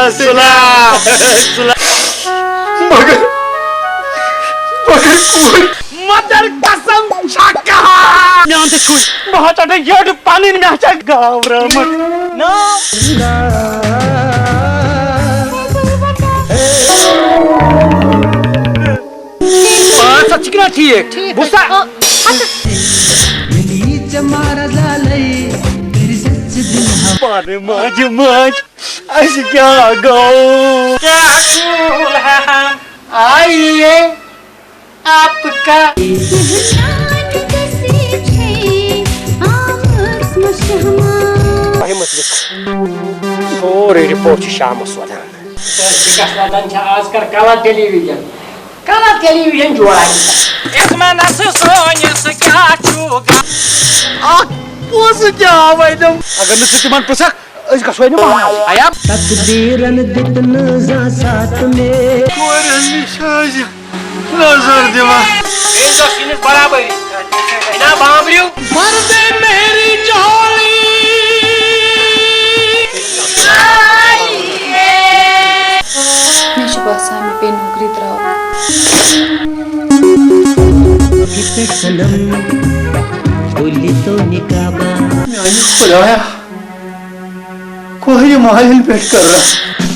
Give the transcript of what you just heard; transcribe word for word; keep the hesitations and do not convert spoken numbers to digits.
سُلا۔ سُلا۔ مگر، مگر کوٗر۔ مدر قسم چھا کہا؟ میون تہِ چھُے۔ بہٕ ہا ژٹہٕ یٔڈ پنٕنۍ، مےٚ چھا گاو رٲومٕژ۔ نا۔ پانٛژھ ہتھ چھِ کِنہٕ ٹھیٖک؟ ٹھیٖک بوٗزتھا؟ حظ۔ آ، ہتھ۔ پانہٕ ماجہِ ماجہِ، اَسہِ کیٛاہ گوٚو؟ کیٛاہ ٹھوٗل ہٮ۪ہَم؟ آییے آپ کا۔ تۄہہِ مُتعلِق سورُے رِپورٹ چھُ شامَس واتان۔ شِکَس واتان چھِ آز کَل کَلَر ٹیلی ویژن۔ کَلَر ٹیلی ویژن جوڑا۔ اِسمَنَس سونِس کیٛاہ چھُ گا-، اَکھ پونٛسہٕ کیٛاہ آو وۄنۍ تِم؟ اگر نہٕ ژٕ تِمَن پرٛژھکھ، أسۍ گژھوے نہٕ مہراز۔ آیا؟ تقدیرن دیت نہ زانٛہہ ساتھ مےٚ۔ کورٮ۪ن نِش ٲسۍ نظر دِوان۔ بیٚیہِ دۄہ سِنِس برابری۔ جناب بامبریو۔ پردے میری جھولی۔ مےٚ چھُ باسان مےٚ پیٚیہِ نوکری ترٛاوٕنۍ۔ کِتھ پٲٹھۍ صنم تُلہِ تو نقابا۔ میانہِ خدایا، کورِ مالٮ۪ن پٮ۪ٹھ کر رحم۔